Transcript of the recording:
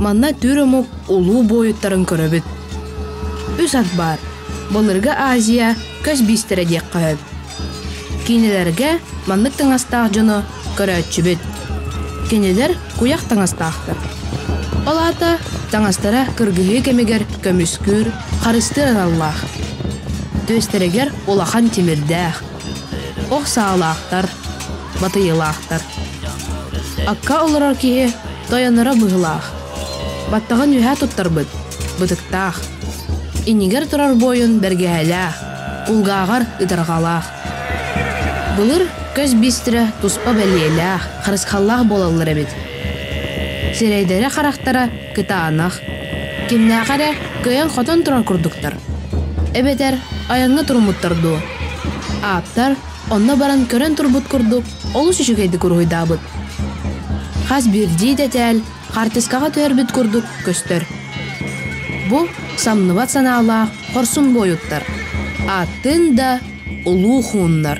Манна түүр омук улуу буойуттарын көрөбүт. Үс ат баар. Былыргы Азия көс биистэрэ диэххэ сөп. Киинэлэргэ маннык таҥастаах дьону көрөөччүбүт. Кинилэр куйах таҥастаахтар. Ол аата таҥастара кыргыһыы кэмигэр көмүскүүр, харыстыыр аналлаах. Түөстэригэр улахан тимирдээх, ох саалаахтар, батыйылаахтар. Акка олорор киһи тойоноро быһыылаах. Баттаҕын үөһэ туттарбыт, бытыктаах. Иннигэр турар буойун бэргэһэлээх, кулгааҕар ытарҕалаах. Былыр көс биистэрэ туспа бэлиэлээх, харысхаллаах буолаллар эбит. Сирэйдэрэ-харахтара кытаанах, кимнээхэ эрэ кыайан-хотон турар курдуктар. Эбэтэр айаҥҥа туруммуттар дуу. Ааптар онно баран көрөн турбут курдук олус үчүгэйдик уруһуйдаабыт. Хас биирдии дэтээл хаартыскаҕа түһэрбит курдук көстөр. Бу самныбат санаалаах хорсун буойуттар. Ааттыын да улуу хууннар.